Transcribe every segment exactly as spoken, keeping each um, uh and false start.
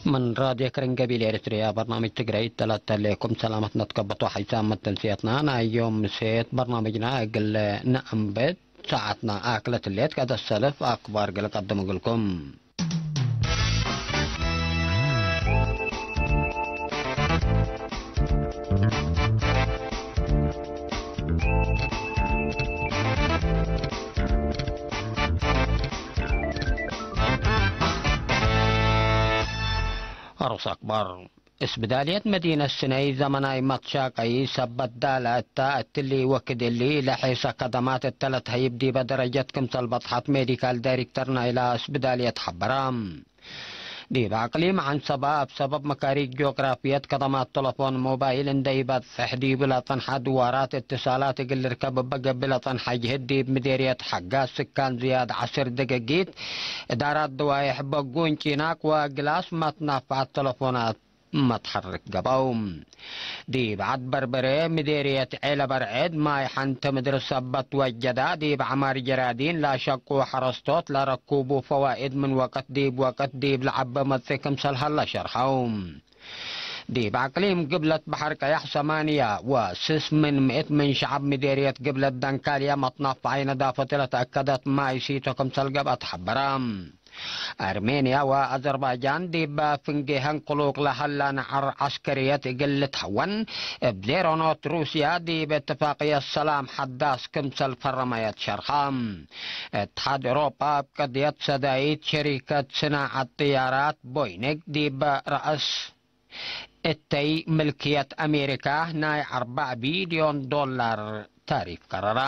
ምን ራድዮ ክርን ገቢል ኤሪትርያ በርናምጅ ትግረይት ተለተሌኩም ሰላመትነ ትከበቶ ሐይሳም መተንስየትና ናይ ዮም ምሴት በርናምጅና እግል ነአንብት ሰዓትና አክለት ህሌት ቀደሰልፍ አክባር ገለ ቀድም እግልኩም። አሩስ አክባር። እስብዳልየት መዲነት ስነይ ዘመናይ መትሻቀይ ሰበት ዳለ እተ እትሊ ወክድ እሊ ለሔሰ ከደማት እተ ለትሀይብ ዲበ ደረጀት ክምሰል በጽሐት ሜዲካል ዳይሬክተር ናይላ እስብዳልየት ሐበረ። ዲብ አቅሊም ዐንሰበ እብ ሰበብ መካሪጅ ጂኦግራፍየት ከደማት ተለፎን ሞባይል እንደ ኢበጽሕ ዲብ ለጸንሐ ድዋራት እትሳላት እግል ልርከብ እበ ገብእ ለጸንሐ ጅህድ ዲብ ምዴርየት ሐጋዝ ስካን ዝያድ ዐስር ደገጊት እዳራት ደዋይሕ በጉ እንጪናቅ ወግላስ መትናፋዐት ተለፎናት መትሐርክ ገብአው። ዲብ ዐድ በርበሬ ምዴርየት ዔለ በርዕድ ማይ ሐንተ ምድር ሰበት ወጀዳ ዲብ ዐማር ጀራዲን ለሸቁ ሐረስቶት ለረኩቡ ፈዋኢድ ምን ወቅት ዲብ ወቅት ዲብ ለዐበ መጽእ ክምሰል ሀለ ሸርሐው። ዲብ አቅሊም ግብለት በሐር ቀያሕ ሰማንያ ወስስ ምን ምእት ምን ሸዐብ ምዴርየት ግብለት ደንካልያ መትናፋዐይ ነዳፈት ለተአከደት ማይ ሲቶ ክምሰል ገብአት ሐበረ። አርሜንያ ወአዘርባይጃን ዲብ ፍንጌሀን ቅሉቅ ለሀላ ነዐር ዐስከርየት እግል ልትሀወን፣ እብ ዜሮኖት ሩስያ ዲብ እትፋቅየት ሰላም ሐዳስ ክምሰል ፈረመየት ሸርሐ። እትሓድ ኤውሮጳ እብ ቀድየት ሰዳይት ሸሪከት ስናዐት ጥያራት ቦይንግ ዲብ ረአስ እተይ ምልክየት አሜሪካ ናይ አርበዕ ቢልዮን ዶላር ታሪፍ ቀረራ።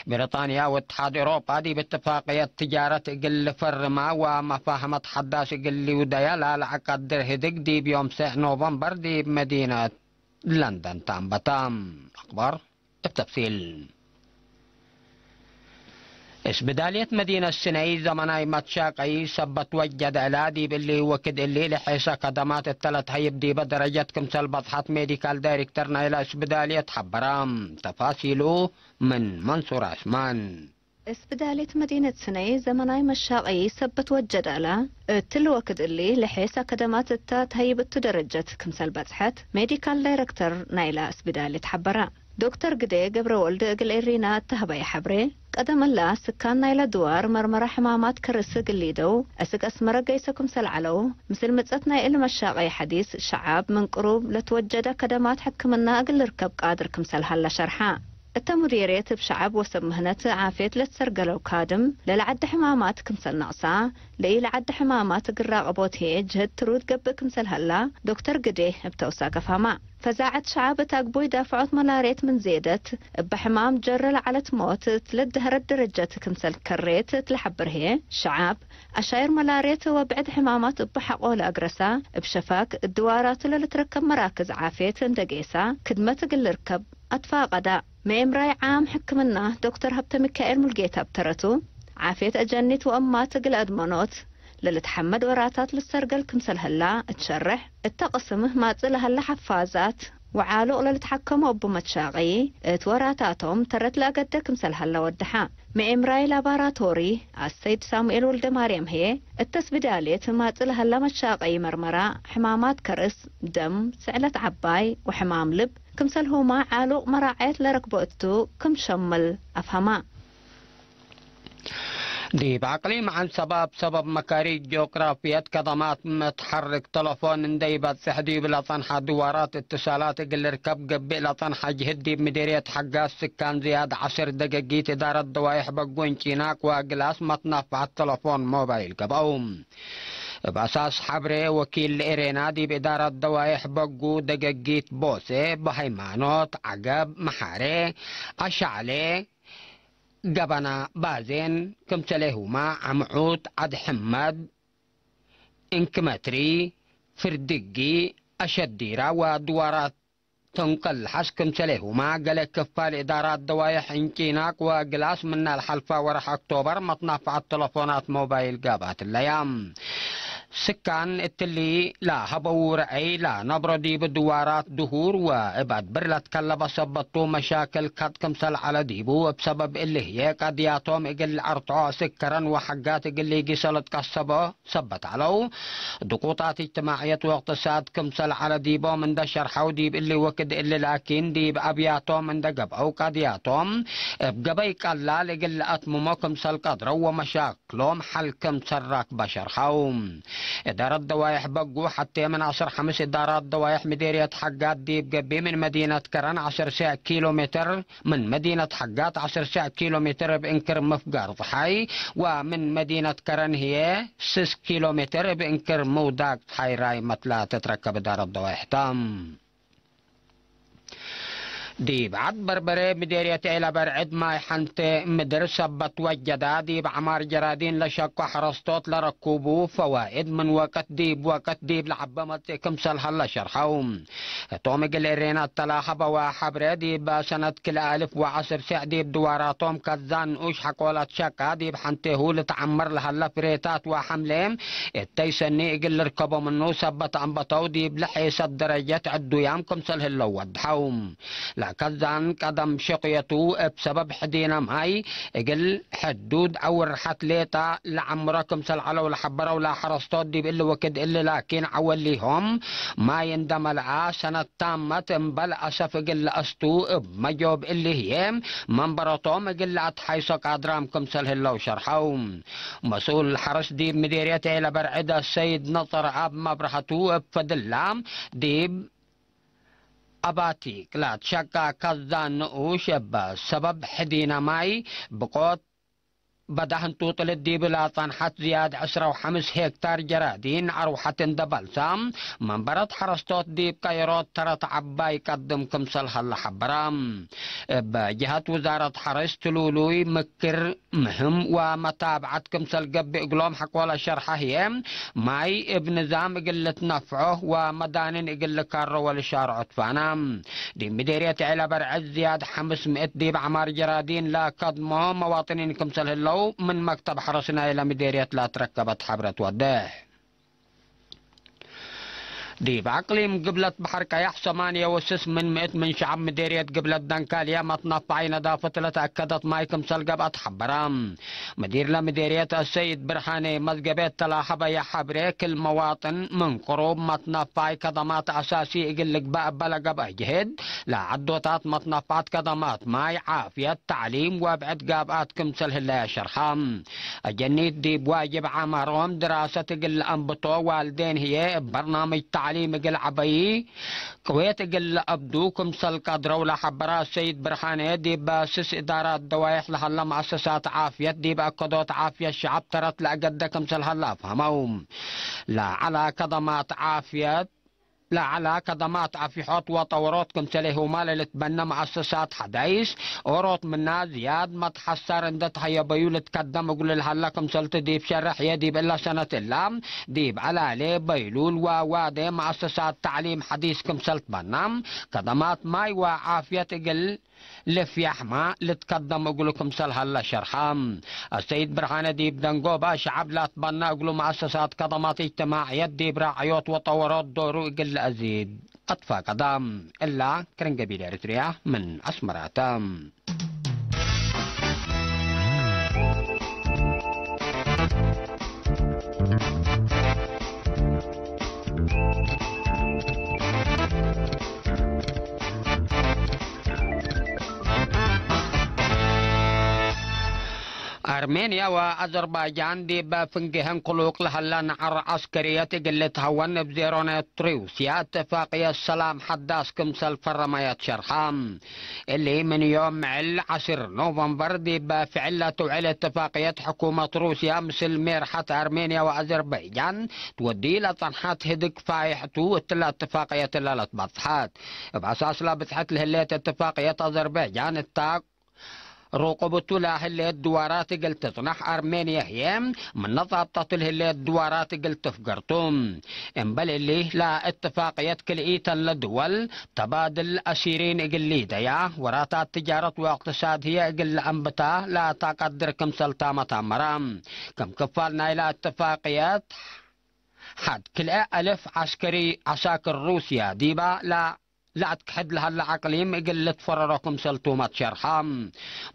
ብሪጣንያ ወእትሓድ ኤውሮጳ ዲብ እትፋቅየት ትጃረት እግል ልፈርማ ወመፋህመት ሐዳስ እግል ሊውደያ ለለአቀድር ህድግ ዲብ ዮም ሰዕ ኖቨምበር ዲብ መዲነት ለንደን ተአንበተ። አክባር እብ ተፍሲል። እስብዳልየት መዲነት ስነይ ዘመናይ መትሻቀይ ሰበት ወጀደ እላ፣ ዲብ እሊ ወክድ እሊ ለሔሰ ከደማት እተ ለትሀይብ ዲበ ደረጀት ክምሰል በጽሐት ሜዲካል ዳይሬክተር ናይለ እስብዳልየት ሐበረ። ተፋሲሉ ምን መንሱር ዐስማን። እስብዳልየት መዲነት ስነይ ዘመናይ መሻቀይ ሰበት ወጀደ እላ፣ እትሊ ወክድ እሊ ለሔሰ ከደማት እተ ተሀይብ እቱ ደረጀት ክምሰል በጽሐት ሜዲካል ዳይሬክተር ናይለ እስብዳልየት ሐበረ። ዶክተር ግዴ ገብረወልድ እግል ኤሪና እተ ሀበየ ሐብሬ፣ ቀደም እላ ስካን ናይለ ድዋር መርመራ ሕማማት ከርስ እግል ሊደው፣ አስክ አስመረ ገይሶ ክምሰል ዐለው፣ ምስል ምጸት ናይ እሊ መሻቀይ ሐዲስ፣ ሸዓብ ምን ቅሩብ ለትወጀደ ከደማት ሕክምና እግል ልርከብ ቃድር ክምሰል ሀለ ሸርሐ። እተ ሙዲርየት እብ ሸዐብ ወሰብ ምህነት ዓፍየት ለትሰርገለው ካድም፣ ለለዐደ ሕማማት ክምሰል ነቅሳ፣ ለኢለዐደ ሕማማት እግል ራቀቦት ህዬ ጅህድ ትሩድ ገብእ ክምሰል ሀላ፣ ዶክተር ግዴ እብ ተውሳክ አፍሀማ። ፈዛዐት ሸዐብ እት አግቡይ ዳፍዖት መላርየት ምን ዜደት፣ እበ ሕማም ጀረ ለዐለት ሞት እት ለደሀረት ደረጀት ክምሰል ከሬት እት ለሐብር ህዬ፣ ሸዐብ አሻይር መላርየት ወብዕድ ሕማማት እብ ሐቆ ለአግረሳ፣ እብ ሸፋክ እድዋራቱ ለልትረከብ መራክዝ ዓፍየት እንደ ጌሳ፣ ክድመት እግል ልርከብ አትፋቀዳ። መኤምራይ ዓም ሕክምና ዶክተር ሀብተሚካኤል ሙልጌታ እብ ተረቱ፣ ዓፍየት አጀኒት ወእማት እግል አድመኖት ለልትሐመድ ወራታት ልትሰርገል ክምሰል ሀላ እት ሸርሕ፣ እተ ቅስም ማጽእ ለሀለ ሐፋዛት ወዓሉቅ ለልትሐከሞ እቡ መትሻቂ እት ወራታቶም ተረት ለአገደ ክምሰል ሀለ ወደሐ። መኤምራይ ላባራቶሪ አሰይድ ሳሙኤል ወልደማርያም ህዬ፣ እተ እስብዳልየት ማጽእ ለሀለ መትሻቂ መርመራ ሕማማት ከርስ፣ ደም፣ ስዕለት ዐባይ ወሕማም ልብ፣ ክምሰልሁመ ዓሉቅ መራዐየት ለረክቦ እቱ ክም ሸምል አፍሀማ። ዲብ አቅሊም ዐንሰበ እብ ሰበብ መካሪጅ ጂኦግራፍየት ከደማት መትሐርክ ተለፎን እንደ ኢበጽሕ ዲብ ለጸንሐ ድዋራት እትሳላት እግል ልርከብ ገብእ ለጸንሐ ጅህድ ዲብ ምዲርየት ሐጋዝ ስካን ዝያድ ዐስር ደገጊት እዳረት ደዋይሕ በጎ እንጪናቅ ወግላስ መትናፋዐት ተለፎን ሞባይል ገብአው። እብ አሳስ ሐብሬ ወኪል ለኤሬና ዲብ እዳረት ደዋይሕ በጉ ደገጊት ቦሴ፣ በሃይማኖት፣ ዐገብ፣ መሓሬ፣ አሻዕሌ፣ ገበና፣ ባዜን፣ ክምሰሌሁማ፣ ዐምዑት፣ ዐድ ሕመድ፣ እንክመትሪ፣ ፍርድጊ፣ አሸዲራ ወድዋራት ተንቀል ሐስ ክምሰሌሁማ ገሌ ክፋል እዳራት ደዋይሕ እንጪናቅ ወግላስ ምናል ሐልፋ ወርሕ ኦክቶበር መትናፈዐት ተለፎናት ሞባይል ጋብአት እለያ። ስካን እትሊ ለሀበዉ ረአይ ለነብሮ ዲብ ድዋራት ድሁር ወእብ አድብር ለትከለበ ሰበት ቱ መሻክል ከጥ ክምሰል ዐለ ዲቡ። እብ ሰበብ እሊ ህዬ ቀድያቶም እግል ለአርትዖ አስክ ከረን ወሐጋት እግል ሊጊሰ ልትቀሰቦ ሰበት ዐለው። ድቁጣት እጅትማዕየት ወእቅትሳድ ክምሰል ዐለ ዲቦም እንደ ሸርሐው፣ ዲብ እሊ ወክድ እሊ ላኪን ዲብ አብያቶም እንደ ገብአው ቀድያቶም እብ ገበይ ቀላል እግል ለአትምሞ ክምሰል ቀድረው ወመሻክሎም ሐል ክምሰል ራክበ ሸርሐው። እዳረት ደዋይሕ በጉ ሐቴ ምን ዐስር ሐምስ እዳራት ደዋይሕ ምዴርየት ሐጋት ዲብ ገቢ ምን መዲነት ከረን ዐስር ኪሎ ሜትር ምን መዲነት ሐጋት ዐስር ኪሎ ሜትር እብ እንክር ምፍጋር ጸሓይ፣ ወምን መዲነት ከረን ህዬ ስስ ኪሎ ሜትር እብ እንክር ምውዳቅ ጸሓይ ራይ መትላ ትትረከብ እዳረት ደዋይሕ ተ። ዲብ ዐድ በርበሬ ምዴርየት ዔለ በርዕድ ማይ ሐንቴ ምድር ሰበት ወጀዳ፣ ዲብ ዐማር ጀራዲን ለሸቁ ሐረስቶት ለረኩቡ ፈዋእድ ምን ወቅት ዲብ ወቅት ዲብ ለዐበ መጽእ ክምሰል ሀለ ሸርሐው። ህቶም እግል እሬናት ተላሀበዋ ሐብሬ፣ ዲብ ሰነት ክልኤ አልፍ ወዐስር ሴዕ ዲብ ድዋራቶም ከዛን ንኡሽ ሐቆላት ሸቃ፣ ዲብ ሐንቴሁ ልትዐመር ለሀለ ፍሬታት ወሐምሌ እተይ ሰኒ እግል ልርከቦ ምኑ ሰበት አንበተው፣ ዲብ ለሔሰት ደረጀት ዕዱያም ክምሰል ህለው ወድሐው። ለከዛን ቀደም ሸቅየቱ እብ ሰበብ ሕዲነ ማይ እግል ሕዱድ አው ርሐት ሌጣ ለዐምሮ ክምሰል ዐለው ለሐበረው ለሐረስቶት፣ ዲብ እሊ ወክድ እሊ ላኪን ዐወሊሆም ማይ እንደ መልአ ሰነት ታመት እምበል አሰፍ እግል ለአስቱ፣ እብ መጆብ እሊ ህዬ መንበረቶም እግል ለአትሐይሶ ቃድራም ክምሰል ህለው ሸርሐው። መስኡል ሐርስ ዲብ ምዴርየት ዔለ በርዕድ አሰይድ ነጸር አብ መብረሀቱ፣ እብ ፈድላ ዲብ አባቲክ ለትሸቃ ከዛን ንኡሽ እበ ሰበብ ሕዲነ ማይ ብቆት በዳህንቱ ጥልት ዲብላ ጸንሐት ዝያድ ዕስራ ወሐምስ ሄክታር ጀራዲን አርወሐት እንደ በልሳ፣ መንበረት ሐረስቶት ዲብ ቀይሮት ተረት ዐባይ ቀድም ክምሰል ሀለ ሐበራ። እብ ጀሀት ውዛረት ሐርስ ትሉሉይ ምክር ምህም ወመታብዐት ክምሰል ገብእ እግሎም ሐቆለ ሸርሐ ህዬ፣ ማይ እብ ንዛም እግል ልትነፍዖ ወመዳንን እግል ልካሮ ወልሻርዖ ትፋና። ዲብ ምዴርየት ዔለ በርዕድ ዝያድ ሐምስ ምእት ዲብ ዐማር ጀራዲን ለከድሞ መዋጥኒን ክምሰል ህለው ምን መክተብ ሐረስ ናይለ ምዴርየት ለትረከበት ሐብረት ወድሕ። ዲብ አቅሊም ግብለት በሐር ቀያሕ ሰማንየ ወስስ ምን ምእት ምን ሸዐብ ምዴርየት ግብለት ደንካልየ መትነፋይ ነዳፈት ለተአከደት ማይ ክምሰል ገብአት ሐበራ። ምዲር ለምዴርየት አሰይድ ብርሃኔ መዝገቤት ተላሀበየ ሐብሬ፣ ክል መዋጥን ምን ቅሩብ መትነፋይ ከደማት አሳሲ እግል ልግበእ እበ ለገብአ ጅህድ፣ ለዐዶታት መትነፋት ከደማት ማይ፣ ዓፍየት፣ ተዕሊም ወብዕድ ጋብአት ክምሰል ህለየ ሸርሐ። አጀኒት ዲብ ዋጅብ ዐማሮም ድራሰት እግል ለአንብቶ ዋልዴን ህዬ እብ በርናምጅ ተዕሊም እግል ዐበዪ ቅዌት እግል ለአብዱ ክምሰል ቀድረው ለሐበራ ሰይድ ብርሃኔ፣ ዲብ ስስ እዳራት ደዋይሕ ለሀለ መአሰሳት ዓፍየት ዲብ አከዶት ዓፍየት ሸዐብ ተረት ለአገደ ክምሰል ሀለ አፍሀመው። ለዐላ ከደማት ዓፍየት ለዐላ ከደማት አፊሖት ወጠወሮት ክምሰሌሁማ ለልትበነ መአሰሳት ሐዳይስ ኦሮት ምና ዝያድ መትሐሰር እንደ ተሀየበዩ ልትከደም እግሉ ለሀለ ክምሰልቱ ዲብ ሸርሕ ህዬ፣ ዲብ እለ ሰነት እላ ዲብ ዐላሌ፣ በይሉል ወዋዴ መአሰሳት ተዕሊም ሐዲስ ክምሰል ትበና፣ ከደማት ማይ ወዓፍየት እግል ልፍያሕመ ልትከደም እግሉ ክምሰል ሀለ ሸርሐ። አሰይድ ብርሃነ ዲብ ደንጎበ ሸዐብ ላትበነ እግሉ መአሰሳት ከደማት እጅትማዕየት ዲብ ራዕዮት ወጠወሮት ዶሩ እግል ለአዚድ አትፋቀደ። እላ ክርን ገቢል ኤሪትርያ ምን አስመራተ። አርሜንያ ወአዘርባይጃን ዲብ ፍንጌሀን ክሉቅ ለሀለ ነዐር ዐስከርየት እግል ልትሀወን እብ ዜሮ ኔት ሩስያ እትፋቅየት ሰላም ሐዳስ ክምሰል ፈረመየት ሸርሐ። እሊ ምን ዮም ምዕል ዐስር ኖቨምበር ዲብ ፍዕል ለትውዕል እትፋቅየት ሕኩመት ሩስያ ምስል ሜርሐት አርሜንያ ወአዘርባይጃን ትወዲ ለጸንሐት ህድግ ፋይሕ ቱ፣ እትለ እትፋቅየት እለ ለትበጽሐት። እብ አሳስ ለብጽሐት ለህሌት እትፋቅየት አዘርባይጃን እታ ሩቁብቱ ለህሌት ድዋራት እግል ትጽነሕ፣ አርሜንየ ህዬ ምነ ጻብጠቱ ለህሌት ድዋራት እግል ትፍገር ቱ። እምበል እሊ፣ ለእትፋቅየት ክልኢተን ለድወል ተባድል አሲሪን እግል ሊደያ፣ ወራታት ትጃረት ወእቅትሳድ ህዬ እግል ለአንብታ ለተቀድር ክምሰልታመ ታመራ። ክም ክፋል ናይለ እትፋቅየት፣ ሐድ ክልኤ አልፍ ዐስከሪ ዐሳክር ሩስያ ዲባ ለ-፣ ለአትክሕድ ለሀለ አቅሊም እግል ልትፈረሮ ክምሰልቱመ ትሸርሐ።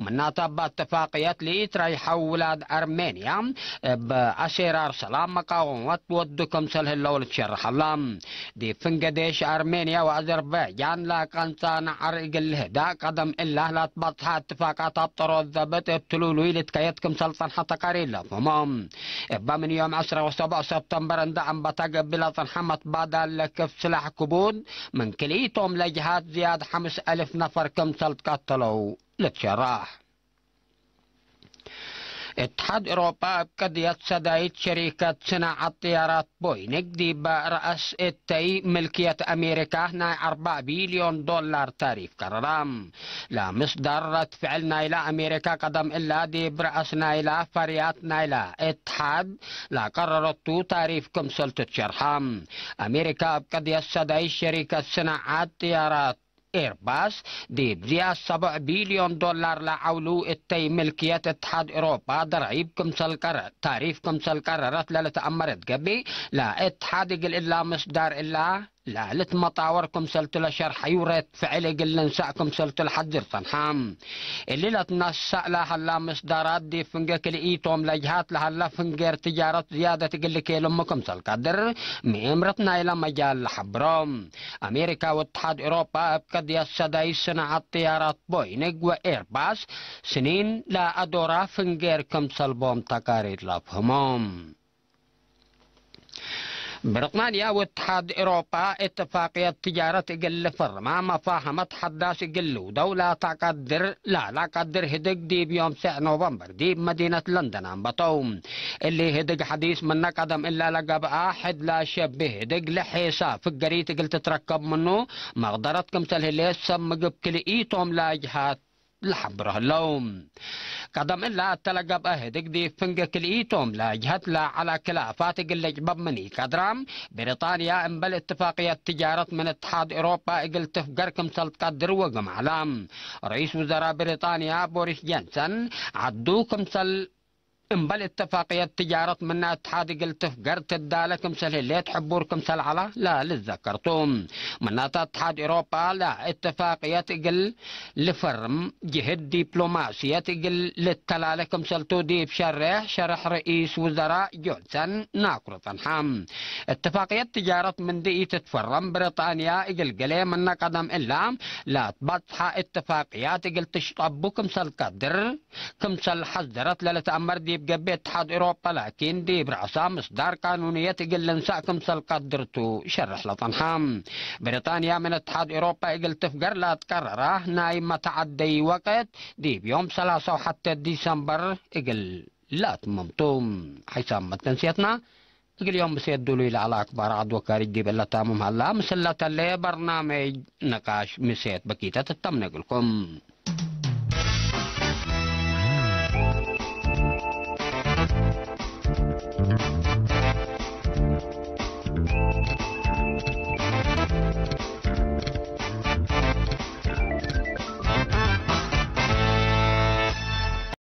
ምናተ እበ እትፋቅየት ለኢትረይሐው ውላድ አርሜንያ እብ አሴራር ሰላም መቃወመት ወዱ ክምሰል ህለው ልትሸርሐ ዐለ። ዲብ ፍንገ ዴሽ አርሜንያ ወአዘርባይጃን ለቀንጸ ነዐር እግል ልህዳእ ቀደም እላህ ለአትበጽሐ እትፋቃት አብጠሮት ዘብጥ እብ ትሉሉይ ልትከየት ክምሰል ጸንሐ ተቃሪር ለአፍህሞ። እበ ምን ዮም ዕስራ ወሰቡዕ ሰብተምበር እንደ አንበተ ገብእ ለጸንሐ መትባዳል ለክፍ ስላሕ ክቡድ ምን ክልኢቶም ለጅሃት ዝያድ ሐምስ አልፍ ነፈር ክምሰል ትቀተለው ልትሸራሕ። እትሓድ ኤውሮጳ እብ ቅድየት ሰዳይት ሸሪከት ስናዐት ጥያራት ቦይንግ ዲበ ረአስ እተይ ምልክየት አሜሪካ ናይ አርበዕ ቢልዮን ዶላር ታሪፍ ቀረራ። ለምስዳር ረድ ፍዕል ናይላ አሜሪካ ቀደም እላ ዲብ ረአስ ናይላ ፈርያት ናይላ እትሓድ ለቀረረቱ ታሪፍ ክምሰል ትትሸርሐ። አሜሪካ እብ ቅድየት ሰዳይት ሸሪከት ስናዐት ጥያራት ኤርባስ ዲብ ዝያድ ሰብዕ ቢልዮን ዶላር ለዐውሉ እተይ ምልክየት እትሓድ ኤውሮጳ ደራይብ ክምሰል ቀረ-፣ ታሪፍ ክምሰል ቀረረት ለልትአመር እት ገብእ፣ ለእትሓድ እግል እላ ምስዳር እላ ለልትመጣወር ክምሰልቱ ለሸርሐዩ ረድ ፍዕል እግል ልንሳእ ክምሰልቱ ለሐዝር ጸንሐ። እሊ ለትነሰእ ለሀላ ምስዳራት ዲብ ፍንጌ ክልኢቶም ለጅሃት ለሀላ ፍንጌር ትጃረት ዝያደት እግል ልኬልሙ ክምሰል ቀድር ምእምረት ናይለ መጃል ለሐብሮ። አሜሪካ ወእትሓድ ኤውሮጳ እብ ቅድየት ሰዳይት ስናዐት ጥያራት ቦይንግ ወኤርባስ ስኒን ለአዶራ ፍንጌር ክምሰል ቦም ተቃሪር ለአፍህሞ። ብሪጣንያ ወእትሓድ ኤውሮጳ እትፋቅየት ትጃረት እግል ልፈርማ መፋሀመት ሐዳስ እግል ልውደው ለተቀድር፣ ለለቀድር ህድግ ዲብ ዮም ሰዕ ኖቨምበር ዲብ መዲነት ለንደን አንበተው። እሊ ህድግ ሐዲስ ምነ ቀደም እለ ለገብአ ሕድ ለሸብህ ህድግ ለሔሳ ፍገሪት እግል ትትረከብ ምኑ መቅደረት ክምሰል ህሌት ሰብ ምግብ ክልኢቶም ለጅሃት ለሐብሮ ህለው። ቀደም እለ እተ ለገብአ ህድግ ዲብ ፍንጌ ክልኢቶም ለጅሀት ለዐለ ክላፋት እግል ልጭበብ ምን ኢቀድራ፣ ብሪጣንያ እምበል እትፋቅየት ትጃረት ምን እትሓድ ኤውሮጳ እግል ትፍገር ክምሰል ትቀድር ወግም ዐለ። ረኢስ ውዘራእ ብሪጣንያ ቦሪስ ጀንሰን ዐዱ ክምሰል እምበል እትፋቅየት ትጃረት ምነ እትሓድ እግል ትፍገር ትዳለ ክምሰል ህሌት ሕቡር ክምሰል ዐለ ለልዘከር ቱ። ምናተ እትሓድ ኤውሮጳ ለእትፋቅየት እግል ልፈርም ጅህድ ዲፕሎማስየት እግል ልተላለ ክምሰልቱ ዲብ ሸሬሕ ሸርሕ ረኢስ ውዘራእ ጆንሰን ናክሮ ጸንሐ። እትፋቅየት ትጃረት ምንዲ ኢትትፈረም ብሪጣንያ እግል ገሌ ምነ ቀደም እላ ለትበጽሐ እትፋቅያት እግል ትሽጠቡ ክምሰል ትቀድር ክምሰል ሐዘረት ለልትአመር ዲብ ገብእ እትሓድ ኤውሮጳ ላኪን ዲብ ረአሳ ምስዳር ቃኑንየት እግል ልንሳእ ክምሰል ቀድር ቱ ሸርሕ ለጸንሐ። ብሪጣንያ ምን እትሓድ ኤውሮጳ እግል ትፍገር ለትቀረራ ናይ መተዐደይ ወቅት ዲብ ዮም ሰላሳ ወሐቴ ዲሰምበር እግል ለአትምም ቱ። ሐይሳም መተንስየትና እግል ዮም ምሴት ዱሉይ ለዐለ አክባር ዐድ ወካሪጅ ዲብ እለ ታምም ሀላ። ምስል ለተሌ በርናሜጅ ንቃሽ ምሴት በኪተ ትተምነ እግልኩም።